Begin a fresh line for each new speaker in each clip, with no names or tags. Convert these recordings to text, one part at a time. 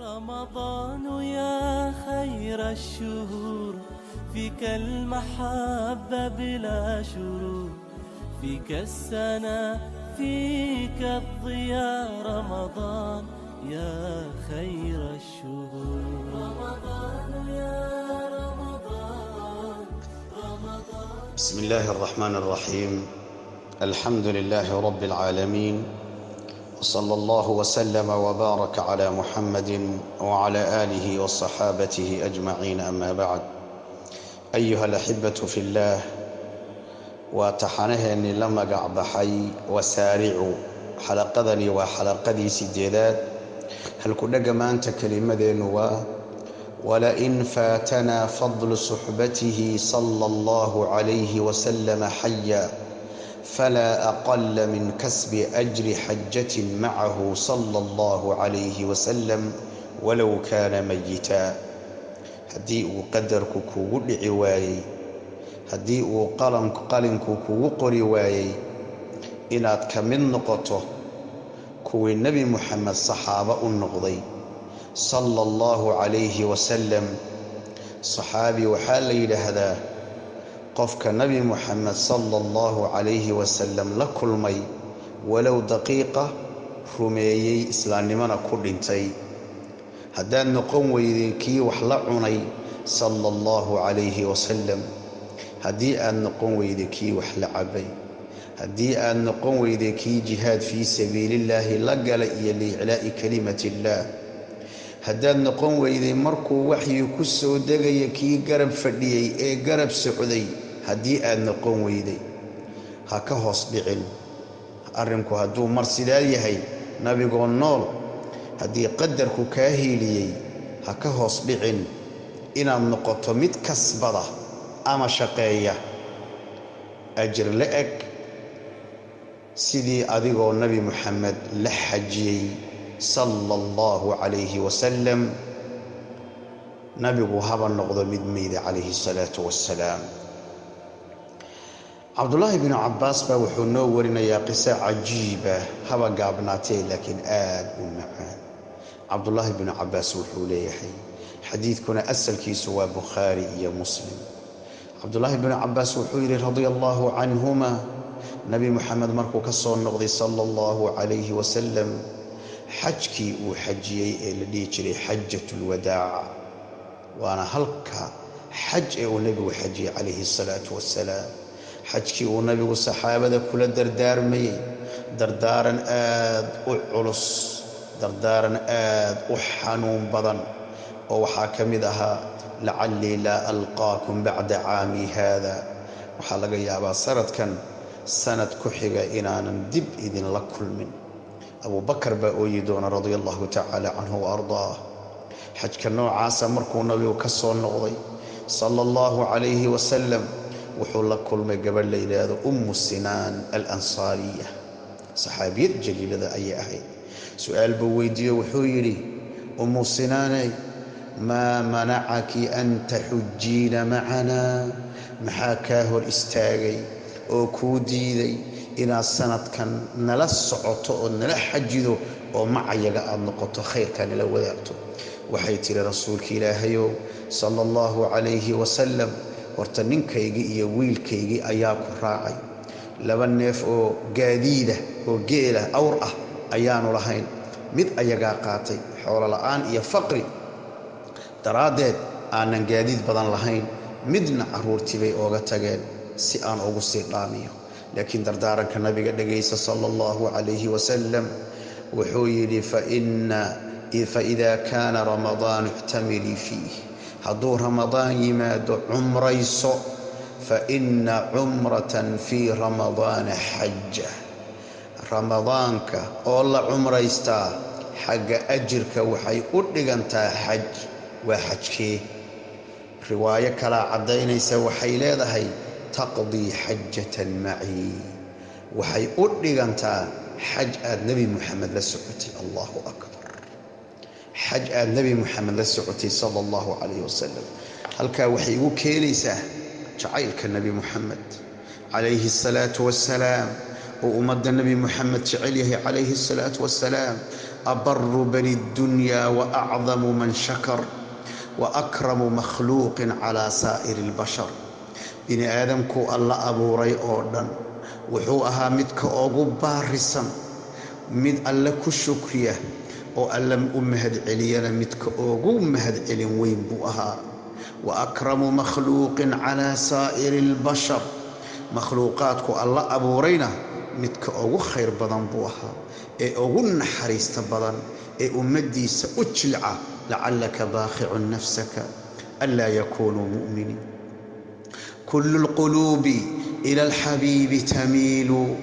رمضان يا خير الشهور، فيك المحبة بلا شرور، فيك السنة فيك الضياء، رمضان يا خير الشهور. رمضان يا رمضان، رمضان.
بسم الله الرحمن الرحيم. الحمد لله رب العالمين، وصلى الله وسلم وبارك على محمد وعلى آله وصحابته أجمعين، أما بعد. أيها الأحبة في الله، وتحنهني لما قعبحي وسارعوا xalaqadani waa xalaqadii 8aad. Halkudhaga maanta kelimadeennu waa walain faatanaa fadlu suxbatihi sala allahu calayhi wasalama xaya falaa aqala min kasbi ajri xajatin macahu sala allahu calayhi wasalam walow kaana mayita. Haddii uu qadarku kugu dhici waayey, haddii uu qalinku kugu qori waayey inaad ka mid noqoto kuwii Nebi Muxamed saxaabo u noqday sala allahu calayhi wasalam. Saxaabi waxaa la yidhaahdaa qofka Nebi Muxamed sala allahu calayhi wasalam la kulmay walow daqiiqa, rumeeyey, islaamnimona ku dhintay. Haddaad noqon weydeen kii wax la cunay sala allahu calayhi wasalam, haddii aad noqon weyday kii wax la cabay, haddii aad noqon weyday kii jihaad fii sabiilillaahi la galay iyo liiclaa'i kalimati illaah, haddaad noqon weyday markuu waxyi ku soo degaya kii garab fadhiyey ee garab socday, haddii aad noqon weyday, ha ka hoos dhicin arrinku. Hadduu mar sidaa yahay, nabigoo nool haddii qadarku kaa hiiliyey, ha ka hoos dhicin inaad noqoto mid kasbada ama shaqeeya ajir la eg sidii adigoo Nebi Muxamed la xajiyey sala allahu calayhi wasalam. Nabigu haba noqdo mid meyda calayhi asalaatu wassalaam. Cabdullaahi binu Cabbaas baa wuxuu noo warinayaa qiso cajiiba, haba gaabnaatee laakiin aad u macaan. Cabdullaahi binu Cabbaas wuxuu leeyahay, xadiidkuna asalkiisu waa Bukhaari iyo Muslim. Cabdullaahi binu Cabbaas wuxuu yidhi radia allahu canhuma, Nebi Muxamed markuu ka soo noqday sala allahu calayhi wasalam xajkii uu xajiyey ee la dhihi jiray xajatulwadaac, waana halka xaj ee uu nebigu xajiyey calayhi asalaatu wassalaam, xajkii uu nabigu saxaabada kula dardaarmayey dardaaran aad u culus, dardaaran aad u xanuun badan, oo waxaa ka mid ahaa lacallii laa alqaakum bacda caami haada. Waxaa laga yaabaa sanadkan sanad ku xiga inaanan dib idinla kulmin. Abubakar baa ooyi doona radia allahu tacaala canhu wa ardaah. Xajka noocaasa markuu nabigu ka soo noqday sala allahu calayhi wasalam, wuxuu la kulmay gabadh la yidhaahdo Ummu Sinaan Alansaariya, saxaabiyad jaliilada ayay ahayd. Su-aal buu weydiiye, wuxuu yidhi: Ummu Sinaaney, maa manacaki an taxujiina macanaa? Maxaa kaa hor istaagay oo kuu diiday inaad sanadkan nala socoto oo nala xajido oo macayaga aad noqoto, khayrkaa nala wadaagto? Waxay tidhi: Rasuulka Ilaahayow sala allahu calayhi wasalam, horta ninkaygii iyo wiilkaygii ayaa ku raacay. 2 neef oo gaadiida oo geela awr ah ayaanu lahayn, mid ayagaa qaatay, xoolo la'aan iyo faqri daraaddeed aanan gaadiid badan lahayn, midna carruurtii bay ooga tageen si aan ugu sii dhaamiyo. Laakiin dardaaranka nabiga dhegaysa sala allahu calayhi wasalam, wuxuu yidhi: faida kaana ramadaanu ictamilii fiih. Hadduu Ramadaan yimaado cumrayso, fa ina cumratan fii ramadaana xaja. Ramadaanka oo la cumraystaa xagga ajirka waxay u dhigantaa xaj. Waa xajkee? Riwaayo kalaa caddaynaysa, waxay leedahay taqdii xajatan macii, waxay u dhigantaa xaj aad Nebi Muxamed la socotay. Allahu akbar! Xaj aad Nebi Muxamed la socotay sala allahu calayhi wasalam. Halkaa waxay igu keenaysaa jacaylka Nebi Muxamed calayhi asalaatu wassalaam. Uu ummadda Nebi Muxamed jecel yahay calayhi asalaatu wassalaam. Abaru bani ddunyaa wa acdamu man shakar wa akramu makhluuqin calaa saa'iri albashar. Bini aadamkuu Alla abuuray oo dhan wuxuu ahaa midka ugu baarisan, mid Alle ku shukriya oo Alle u mahadceliyana midka ugu mahadcelin weyn buu ahaa. Wa akramu makhluuqin calaa saa'iri albashar, makhluuqaadku Alla abuurayna midka ugu khayr badan buu ahaa, ee ugu naxariista badan, ee ummaddiisa u jilca. Lacallaka baakhicun nafsaka anlaa yakuunuu mu'miniin. Kullu lquluubi ila alxabiibi tamiilu,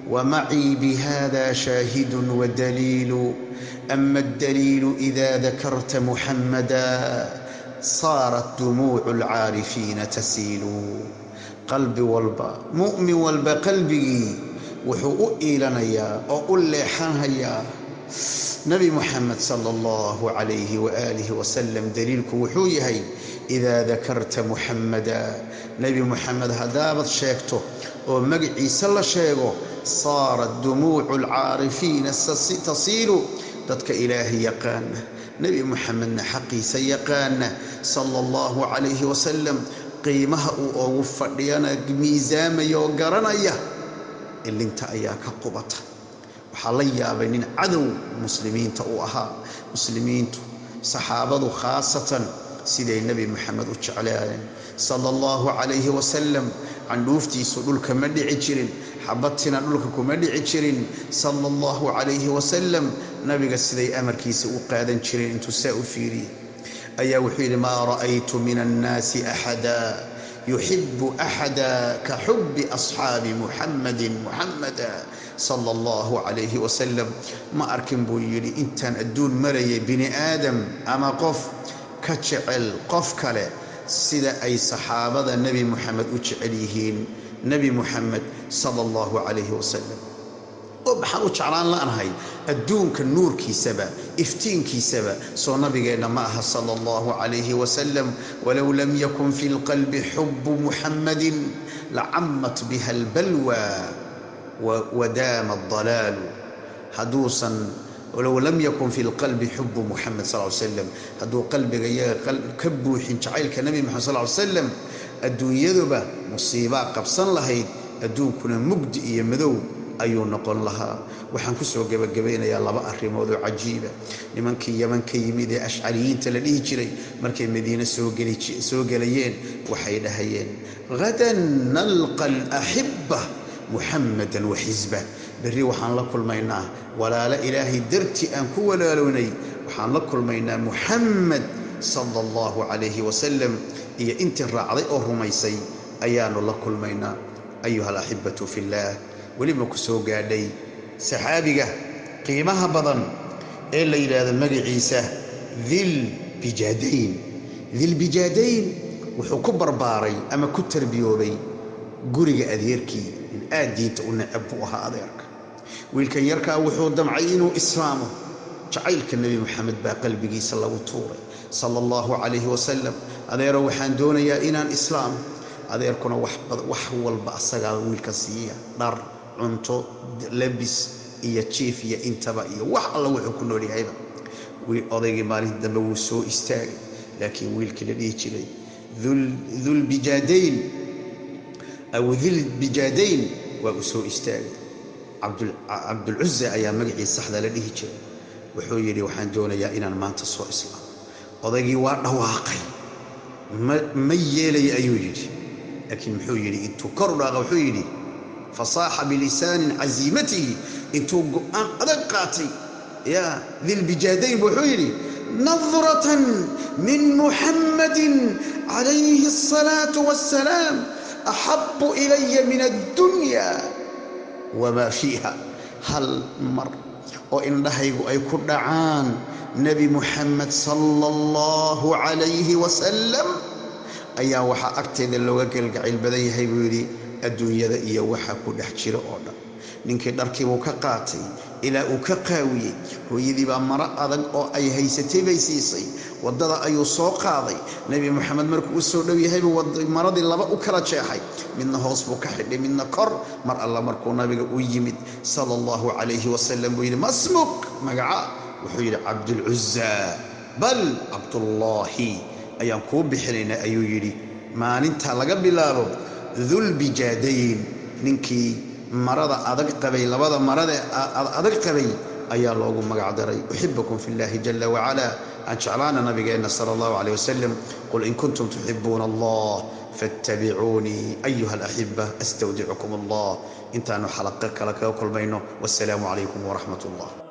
wamacii bihada shaahidun wadaliilu. Ama addaliilu ida dakarta muxammada saarat dumuucu alcaarifiina tasiilu. Qalbi walba, mu'min walba qalbigii wuxuu u iilanayaa oo u leexanhayaa Nebi Muxamed sala allahu calayhi waaalihi wasalam. Daliilku wuxuu yahay idaa dakarta muxammada, Nebi Muxamed haddaabad sheegto oo magaciisa la sheego, saarat dumuucu alcaarifiina tasiilu. Dadka Ilaahay yaqaana, Nebi Muxamedna xaqiisa yaqaana sala allahu calayhi wasalam, qiimaha uu ugu fadhiyana miisaamaya oo garanaya, ilinta ayaa ka qubata. Waxaa la yaabay nin cadow muslimiinta uu ahaa. Muslimiintu, saxaabadu khaasatan, siday Nebi Moxamed u jeclaayeen sala allahu calayhi wasalam. Candhuuftiisu dhulka ma dhici jirin, xabadtina dhulka kuma dhici jirin sala allahu calayhi wasalam. Nabiga siday amarkiisa u qaadan jireen intuu saa u fiiriyey ayaa wuxuu yidhi: maa ra'aytu min annaasi axada yuxibu axada ka xubbi asxaabi Muxammadin Muxammada sala allahu calayhi wasalam. Ma arkin, buu yidhi, intaan adduun marayay bini aadam ama qof ka jecel qof kale sida ay saxaabada Nebi Muxamed u jecel yihiin Nebi Muxamed sala allahu calayhi wasalam. Oo maxaan u jeclaan la'nahay? Adduunka nuurkiisaba, iftiinkiisaba soo nabigeenna ma aha sala allahu calayhi wasalam? Walow lam yakun fi lqalbi xubu Muxammadin lacamat biha albalwa wadaama adalaalu. Hadduusan, walow lam yakun fi lqalbi xubu Muxamed sal ly slam, hadduu qalbiga iyaga ka buuxin jacaylka Nebi Moxamed sal ly slam, adduunyaduba musiibaa qabsan lahayd, adduunkuna mugdi iyo madow ayuu noqon lahaa. Waxaan ku soo gebagabaynayaa laba arrimood oo cajiiba. Nimankii Yaman ka yimid ee Ashcariyiinta la dhihi jiray markay Madiine soo gelayeen waxay dhahayeen: hadan nalqa alaxiba Muxammadan wa xisbah. Berri waxaan la kulmaynaa walaalo Ilaahay dartii aan ku walaalownay, waxaan la kulmaynaa Muxamed sala allahu calayhi wasalam iyo intii raacday oo rumaysay ayaanu la kulmaynaa. Ayuha alaxibatu fillaah, weliba ku soo gaadhay saxaabiga qiimaha badan ee la yidhaahdo magaciisa Dilbijaadayn? Dilbijaadayn wuxuu ku barbaaray ama ku tarbiyoobay guriga adeerkii. In aad diinta u necab buu ahaa adeerka. Wiilkan yarkaa wuxuu damcay inuu islaamo. Jacaylka Nebi Moxamed baa qalbigiisa lagu tuuray sala allahu calayhi wasalam. Adeero, waxaan doonayaa inaan islaamo. Adeerkuna wax walba asagaa wiilka siiya, dhar, cunto, labis iyo jiif iyo intaba iyo wax alla wuxuu ku nool yahayba. Odaygii maalinta dambe wuu soo istaagay, laakiin wiilkii la dhihi jiray Dulbijaadayn aw Dilbijaadayn waa uu soo istaagay. Cabdulcuza ayaa magacii saxda la dhihi jiray. Wuxuu yidhi: waxaan doonayaa inaan maanta soo islaamo. Odaygii waa dhawaaqay, ma yeelaya ayuu yidhi. Laakiin muxuu yidhi? Intuu kor u dhaaqa wuxuu yidhi: fasaaxa bilisaanin casiimatihi. Intuu go'aan adag qaatay yaa Dilbijaadayn bu wuxuu yidhi: nadratan min Muxammadin calayhi asalaatu wassalaam axabu ilaya min addunya wamaa fiiha. Hal mar oo indhahaygu ay ku dhacaan Nebi Muxamed sala allahu calayhi wasalam ayaa waxaa agteeda looga gelgacayl badan yahay, buu yidhi, adduunyada iyo waxa ku dhex jira oo dhan. Ninkii dharkiibuu ka qaatay ilaa uu ka qaawiyey. Hooyadii baa maro adag oo ay haysatay bay siisay. Waddada ayuu soo qaaday. Nebi Moxamed markuu u soo dhow yahaybuu maradii laba u kala jeexay, midna hoos buu ka xidhay, midna kor. Mar alla markuu nabiga u yimid sala allahu calayhi wasalam buu yidhi: "Masmuk?" Magaca? Wuxuu yidhi: "Cabdulcuzza." "Bal Cabdullaahi ayaan kuu bixinaynaa," ayuu yidhi. Maalinta laga bilaabo Dulbijaadayn, ninkii marada adag qabay, labada marada adag qabay ayaa loogu magac daray. Uxibukum fi llahi jala wacala. Aan jeclaana nabigeenna sala allahu caleyh wasalam. Qul in kuntum tuxibuuna Allah fattabicuunii. Ayuha alaxiba, astawdicukum Allah intaanu xalaqo kale kaga kulmayno. Wassalaamu calaykum waraxmat allah.